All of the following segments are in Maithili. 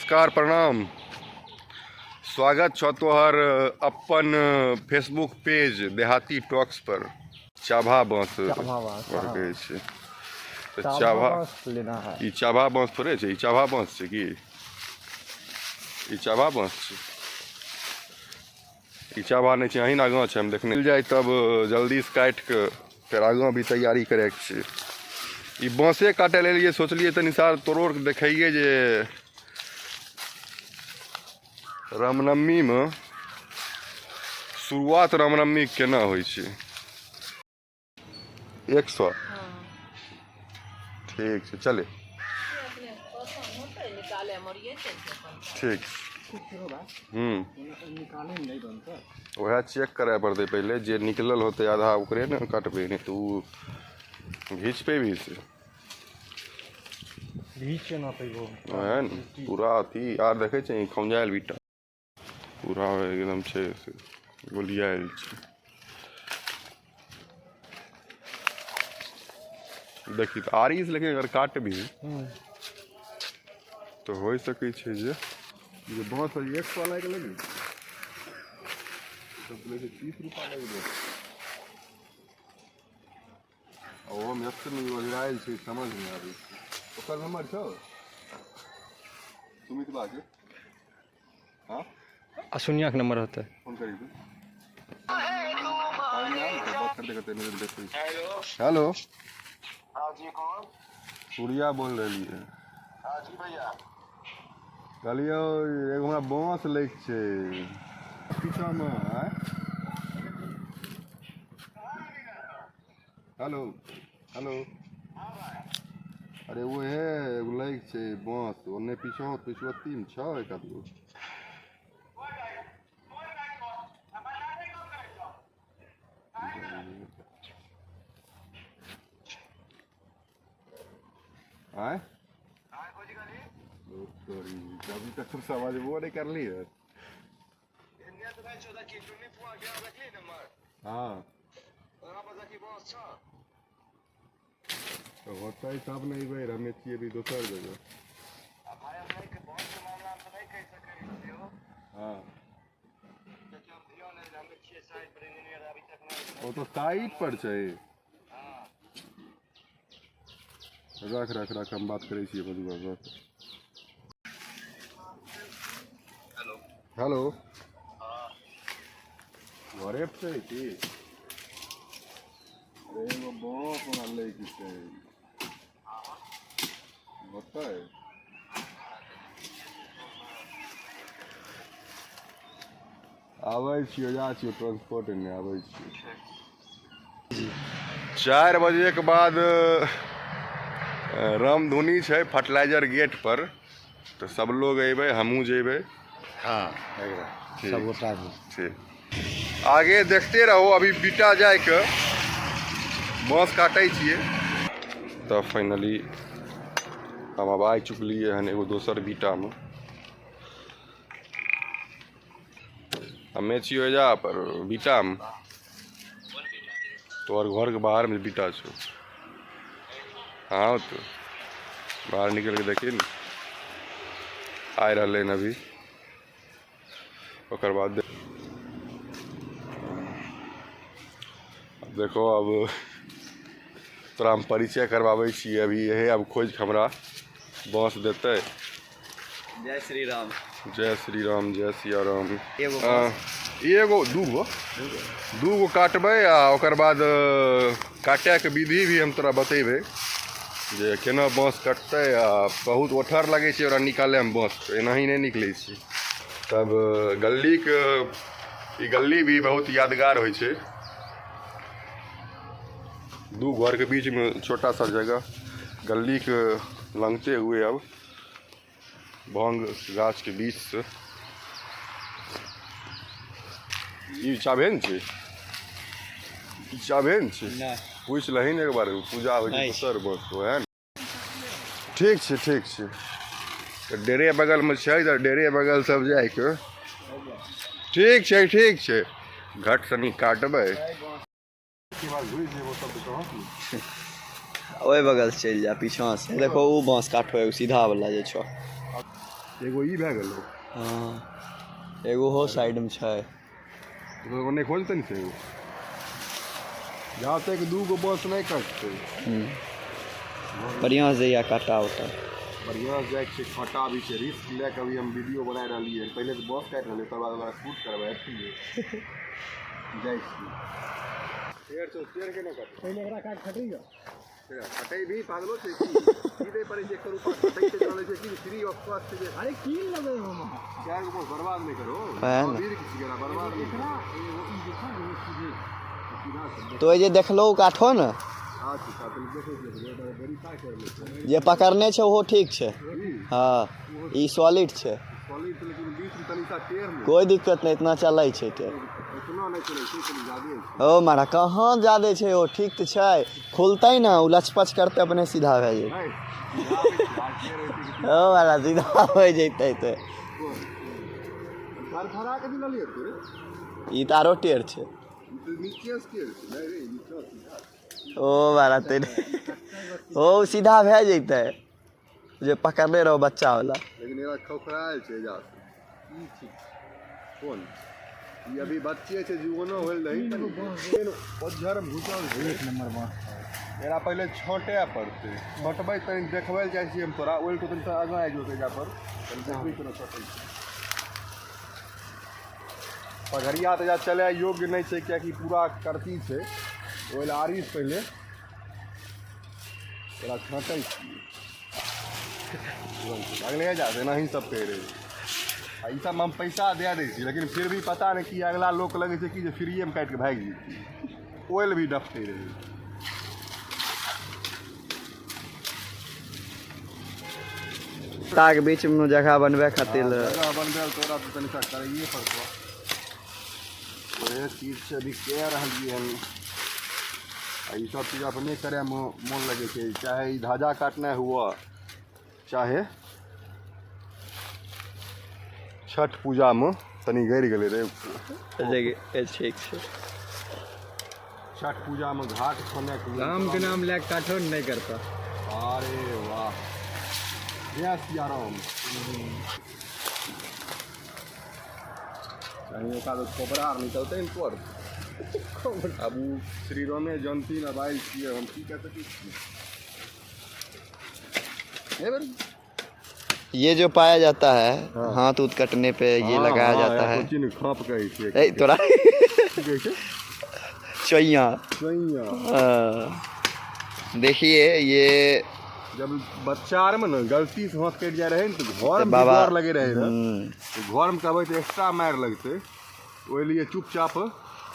नमस्कार प्रणाम, स्वागत छ तोहर अपन फेसबुक पेज देहाती टॉक्स पर। चाभा बांस कहै छै तऽ चाभा लेना है। ई चाभा बांस थोड़े छै, ई चाभा बांस छै की? ई चाभा बांस छै? ई चाभा नहि छै, अहीं आगाँ छै, हम देखने जाय। तब जल्दीसँ काटि कऽ फेर आगाँ भी तैयारी करैके छै। ई बाँसे काटै लए एलियै, सोचलियै तनि सार तोरो आरके देखैयै जे रामनवमीमे शुरुआत रामनवमी केना होइ छै। 100। ठीक छै, चले। ठीक। वएह चेक करय पड़तै पहिले, जे निकलल होतै आधा ओकरे ने काटबै, नहि तऽ ओ घीच पेबही से। घीच ना पेबो। वएह ने पूरा अथी आर देखै छै, खौंझायल बीटा पूरा एकदम छै से गोलियायल छै। देखी तऽ आरी से, लेकिन अगर काटबही तऽ होइ सकै छै जे जे बाँस 100 लागि गेलै ने, तब बोलै छै 30 रुपा लागि गेलै। आ ओहोमे एते नहि ओझरायल छै, समझ नहि आबै छै। ओकर नंबर छौ सुमितबा के? हाँ। असुनिया के नंबर होतै। फोन करी तू। बात करते करते नजर देखै। हेलो। हाँ जी, कौन? सूर्या बोल रहली है। हाँ जी भैया। कहलियौ एगो हमरा बाँस लैके छै पीछामे। आँय, हेलो हेलो। अरे वो है, एगो लैके छै बाँस ओन्ने पीछो पिछुअत्तीमे छौ एक आध गो। आँय, सॉरी, अभी तक तुम समझबो नहीं करली है। हाँ, तो होता ही सब नहीं भाई, हमें चाहिए भी दोसर जगह। हाँ, ओ तो साइड पर छै। रख रख रख, हम बात करै छियै मधुबा। रख। हेलो, घरे पर छै की? अरे एगो बाँस हमरा लैके छै, होतै? आबै छियो, जा छियो ट्रांसपोर्ट एने आबै छियो। 4 बजे के बाद रामधुनी छै फर्टिलाइजर गेट पर, तऽ सब लोग अयबै, हमहूँ जेबै। हाँ, सब गोटा। ठीक, आगे देखते रहो। अभी बीटा जाके बाँस काटै छियै। तब फाइनली हम आब आबि चुकलियै हन एगो दोसर बीटामे। हमे छियै ओहिजा पर बीटामे, तोहर घरके बाहरमे बीटा छौ। हाँ, तो बाहर निकल के देखी ने, आइ रहलै हन अभी। ओकर बाद अब देखो, अब तोरा हम परिचय करवाबै छियै। अभी यही अब खोजि के हमरा बाँस देतै। जय श्री राम। जय श्री राम, जय सिया राम। एगो। एगो दूगो, दूगो काटबै आ ओकर बाद काटैके विधि भी हम तोरा बतेबै जे केना बाँस कटतै। आ बहुत ओठर लगै छै ओकरा निकालैमे, बाँस एनाही नहि निकलै छै। तब गल्लीके ई गल्ली भी बहुत यादगार होइ छै। दू घरके बीचमे छोटा सा जगह, गल्लीके लंघते हुए अब भांग गाछके बीचसँ। ई चाभे ने छै, ई चाभे ने छै। नहि। पूछि लही ने एक बार, पूजा होइ छै। नहि। दोसर बस वएह ने। ठीक छै, ठीक छै। तऽ डेरे बगलमे छै, तऽ डेरे बगल सब जाइके। ठीक छै, ठीक छै। घट सनी काटबै। ओहि बगल से चलि जा, पीछाँ से। देखो, ओ बाँस काटो एगो सीधा वाला जे छौ। एगो ई भए गेलो। हाँ, एगो हो साइड में छै। एगो नहि खोजतै ने से एगो। जहाँ तक 2 गो बाँस नहि कटतै। बढ़िआँ से या काटा उटा। बढ़िआँ से जाइ छै, खटा भी छै, रिस्क लए कऽ अभी हम वीडियो बना रहलियै। पहिले तऽ बाँस काटि रहलियै, तकर बाद ओकरा शूट करबै। जाइ छी टेढ़ छौ, टेढ़ केना कटतै? पहिले एकरा काट खटैयो। खटै भी पागलो छै की? की दै पड़ै छै एकर ऊपर खटै छै, चलै छै की फ्री ऑफ कॉस्ट छै। अरे की लेबै हम? 4 गो बाँस बर्बाद नहि करो। वएह ने। वीर की छियै, बर्बाद नहि करो। एगो ई जे छै ने, ओ सीधे। सीधा से तो जे देखलो काठो ने। अच्छा, देखै छियै वेरीफाई कर लै छै। जे पकड़ने छै ओहो ठीक छै। हाँ, ई सॉलिड छै। सॉलिड, लेकिन बीच में तनी सा टेढ़ नहि। कोई दिक्कत नहीं, इतना चलै छै टेढ़। इतना नहि चलै छै, तनी जादे छै। ओ मारा कहाँ जादे छै? ओ ठीक तऽ छै, खुलतै ने ओ लचपच करते अपने सीधा भए जेतै। नहि, सीधा होइ छै, आर टेढ़ होइ छै कि ओ मारा सीधा हो जेतै तऽ। थरथरा के दिललियै तोरे। ई तऽ आरो टेढ़ छै। ई तऽ नीचे से टेढ़ छै। नहि रे, नीचा सीधा। ओ मारा तेरे ओ सीधा भए जेतै जे पकड़ले रहो बच्चा वाला। लेकिन एरा खोखरायल छै एजा से। ई ठीक। कोन ई अभी बच्चे छै, जुआनो होल रही ओझर में घुसल छै। एक नंबर बाँस छै। एकरा पहिले छाँटए पड़तै। छाँटबै तनी देखबै लए जाइ छियै हम तोरा ओहि तनी आगाँ आबि जेतै एजा पर, तनी देखबै केना छँटै छै। पगड़िया तऽ एजा चलै योग्य नहि छै, किएकि पूरा करती छै। ओहि लए आरी से पहिले एकरा छाँटै छियै। अगले जा एनाही सब कहै रहै। आ ई सबमे हम पैसा दए दै छियै, लेकिन फिर भी पता नहि कि अगला लोक लगै छै कि जे फ्रीएमे काटि कऽ भागि जेतै। ओहि लए भी डपटै रहै। ताक बीच में जगह बनबै खातिर। जगह बनबै लए तोरा तऽ तनिका करैए पड़तौ। ओहे चीज से अभी कए रहलियै हन। आ ई सब चीज अपने करैमे मोन लगै छै, चाहे ई धाजा काटनाइ हुअ, चाहे छठ पूजामे तनी गड़ि गेलै रे। ठीक छै। छठ पूजामे घाट खोलैके। राम के नाम लए कऽ काठो नहि करता। अरे वाह, जय सियाराम। कहीं ओकरा तऽ खोपड़ा आर निकलतै ने तोर। आब ओ श्री रामे जानथिन। अब आयल छियै, हम की कह सकै छियै? हे बेर। ये जो पाया जाता है, हाथ उत कटने पे ये लगाया जाता है। कोचिन खाप कहै छियै। ए तोरा की कहै छै? चैया। चैया। देखिए ये जब बच्चा आर में ने गलती से हाथ कटि जाइ रहै ने, तऽ घर में बाबा डर लगे रहै ने, तऽ घर में कहबै तऽ एक्स्ट्रा मारि लगतै। ओहि लिए चुपचाप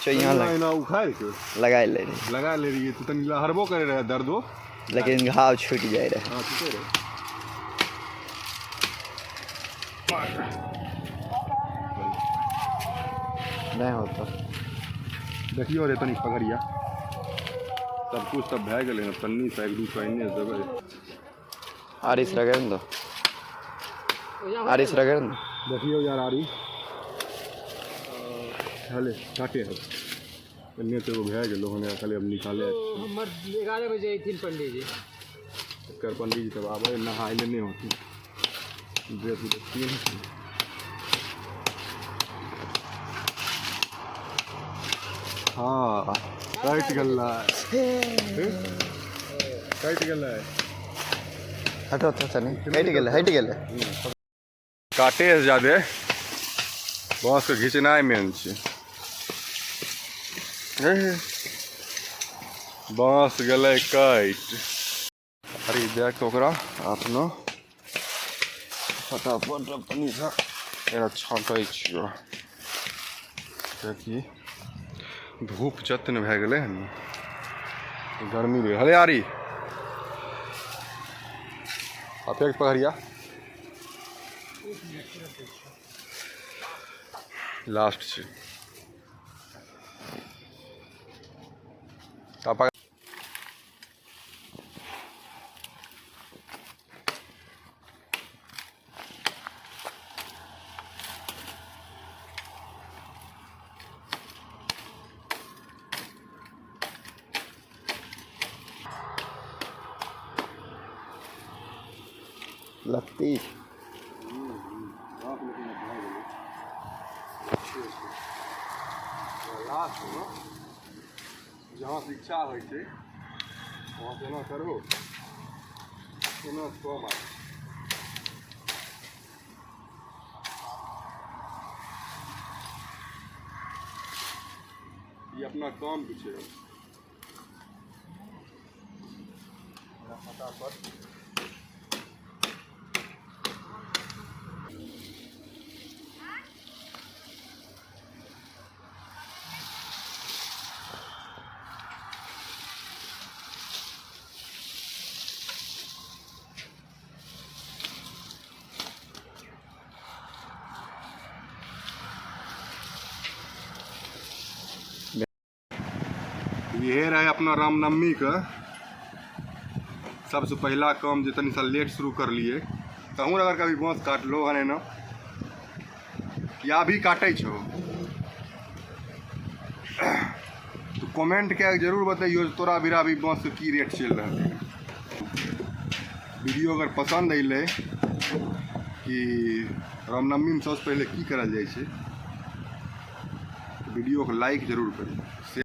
चैया एना एना उखाड़ि के लगाए ले रहे। लगा ले रहियै, तऽ तनी लहरबो करे रहै दर्दो, लेकिन घाव छूट जाए रहे। हाँ, छूटे रहै। नहीं होता। देखियो रे तनी पगड़िया सब कुछ तब भए गेलै हन। तन्नी से एक दू एन्ने देबै। आरिस रगड़ दो, आरिस रगड़ दो। देखियो यार, आरी हले काटे है। एन्ने तऽ एगो भए गेलो हन, खाली अब निकाले। हमर 11 बजे अयथिन पंडीजी। एकर पंडीजी तब आबै नहाय ले नहि होती, ड्रेस देखतियै ने। हाँ, कटि गेलै, कटि गेलै। हटो तो तनी, हट गेलै, हट गेलै। काटे से जादे बाँसके घिचनाइ मेन छै। बाँस गेलै कटि। अरे दए कऽ ओकरा अपनो फटाफट तनीसँ एकरा छाँटै छियौ, किएकि धूप जतन भए गेलै हन, गर्मी भेल। हले आरी आ फेर पकड़िया लास्ट छै। पापा लगती। से छै। लास्टमे जहाँ से इच्छा होइ छै वहाँ से एना करबो, एना कम आबै। ई अपना काम के छै। फटाफट इहे रहे अपना रामनवमी के सबसे पहला काम, जे तनी सा लेट शुरू कर लिए। तहूँ अगर कभी बाँस काटलो हन एना या भी काटै छो तो कमेंट कए के जरूर बतैयो जे तोरा बिरा भी बाँस के की रेट चलि रहल है। वीडियो अगर पसंद अयलै कि रामनवमीमे सबसँ पहिले की करल जाइ छै, वीडियो के लाइक जरूर करियौ।